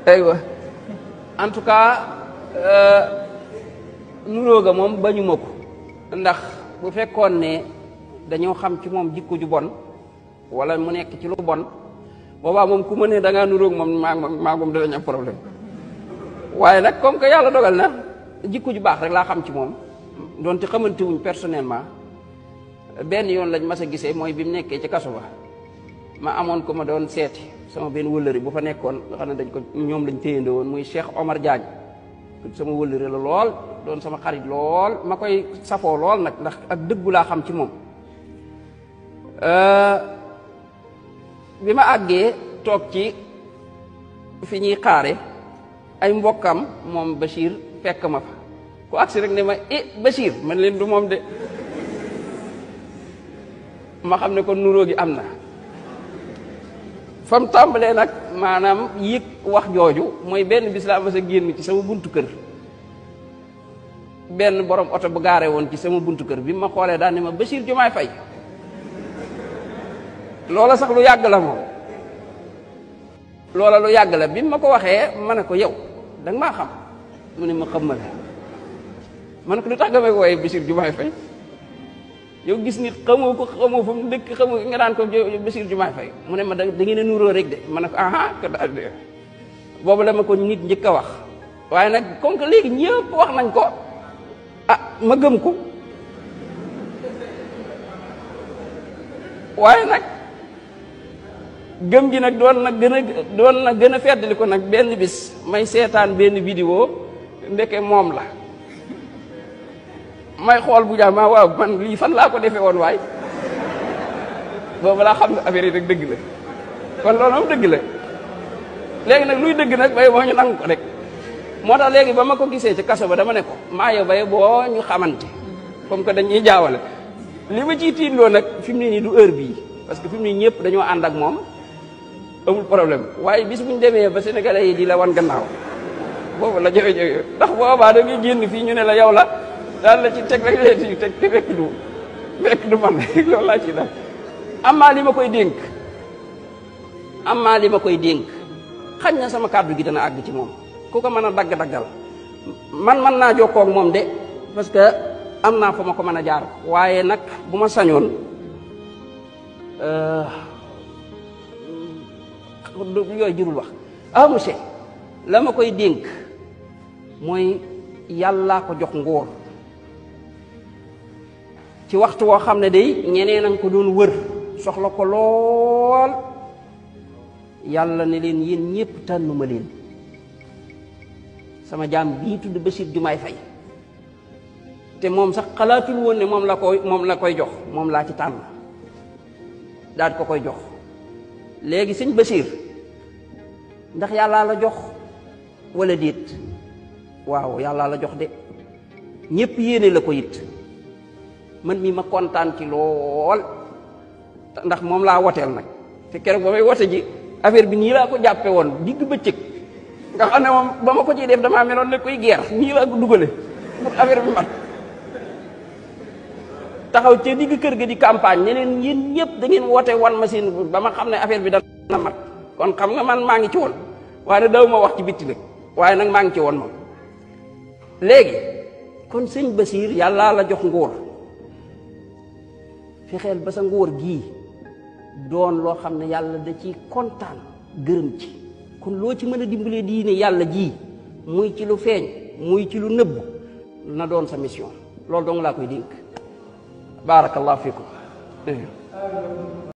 aywa en tout cas nuróoga moom bañu ma ko ndax bu fekkoon ne dañoo xam ci moom jikko ju bon wala mu nekk ci lu bon boobaa moom ku ma ne da ngaa nuróog moom maa moom danañ am problème waaye nag comme que yàlla dogal na jikko ju baax rek laa xam ci moom doonte xamante wuñ personnellement benn yoon lañ mas a gisee mooy bi mu nekkee ci kaso ba ma amoon ko ma doon seeti sama benn wëllëri bu fa nekkoon nga xam ne dañ ko ñoom lañ téyandoo woon muy Cheikh Omar Diagne sama wëllëri la lool doon sama xarit lool ma koy safoo lool nag ndax ak dëggu laa xam ci moom bi ma àggee toog ci fi ñuy xaare ay mbokkam moom Bachir fekk ma fa ku agsi rek ne ma Bachir man leen du moom de ma xam ne kon nuróo gi am na fa mu tàmbalee nag maanaam yëg wax jooju mooy benn bis laa mas a génn ci sama buntu kër benn borom oto bu gaare woon ci sama buntu kër bi ma xoolee daan ne ma Bachir Diomaye Faye loola sax lu yàgg la moom loola lu yàgg la bi ma ko waxee ma ne ko yow da nga maa xam mu ne ma xam ma la ma ne ko lu tax nga may wooyee Bachir Diomaye Faye yow gis nit xamoo ko xamoo fu mu dëkk xamoo nga daan ko Bachir Diomaye Faye mu ne ma da ngeen a nuróo rek de ma ne ko aha ko daal de boobu la ma ko nit njëkk a wax waaye nag comme que léegi ñëpp wax nañ ko ma gëm ko waaye nag gëm gi nag doon na gën a feddali ko nag benn bis may seetaan benn vidéo ndeke moom la may xool bu jaa ma waaw man lii fan laa ko defee woon waay boobu laa xam ne affaire yi rek dëgg la kon loolu moom dëgg la léegi nag luy dëgg nag bay boo ñu nangu ko rek moo tax léegi ba ma ko gisee ci kaso ba dama ne ko maa yow bay boo ñu xamante comme que dañuy jaawale li ma ciy tiitloo nag fi mu ne nii du heure bii parce que fi mu ne ñëpp dañoo ànd ak moom amul problème waaye bis bu ñu demee ba sénégalais yi di la wan gannaaw boobu la jafe-jafe ndax boobaa da ngay génn fii ñu ne la yow la daal la ci teg rek leeti teg te fekk du man loolu laa ci daal amaa li ma koy dénk xañ na sama kàddu gi dana àgg ci moom ku ko mën a dagg-daggal man naa jokkoo ak moom de parce que am naa fa ma ko mën a jaar waaye nag bu ma sañoon yooyu jërul wax monsieur la ma koy dénk mooy yàllaa ko jox nguur ci waxtu woo xam ne day ñeneen a ko doon wër soxla ko lool yàlla ne leen yéen ñëpp tànnuma leen sama jaam bii tudd Bachir Diomaye Faye te moom sax xalaatul woon ne moom la koy jox moom laa ci tànn daal ko koy jox léegi sëñ Bachir ndax yàllaa la jox wala déet waaw yàllaa la jox de ñëpp yéene la ko it man mii ma kontaan ci lool ndax moom laa woteel nag te keroog ba may wote ji affaire bi nii laa ko jàppe woon digg bëccëg nga xam ne moom ba ma ko ciy def damaa meloon ne koy geer nii laa ko dugale pour affaire bi mat taxaw ca digg kër ga di campagne ne leen yéen ñëpp da ngeen woote wan machine ba ma xam ne affaire bi dana mat kon xam nga man maa ngi ci woon waaye daw ma wax ci bitti nag waaye nag maa ngi ci woon moom léegi kon sëñ Bachir yàllaa la jox nguur fexeel ba sa nguur gii doon loo xam ne yàlla da ci kontaan gërëm ci kon loo ci mën a dimbalee diine yàlla ji muy ci lu feeñ muy ci lu nëbb na doon sa mission loolu dong laa koy dénk barakallahu fikum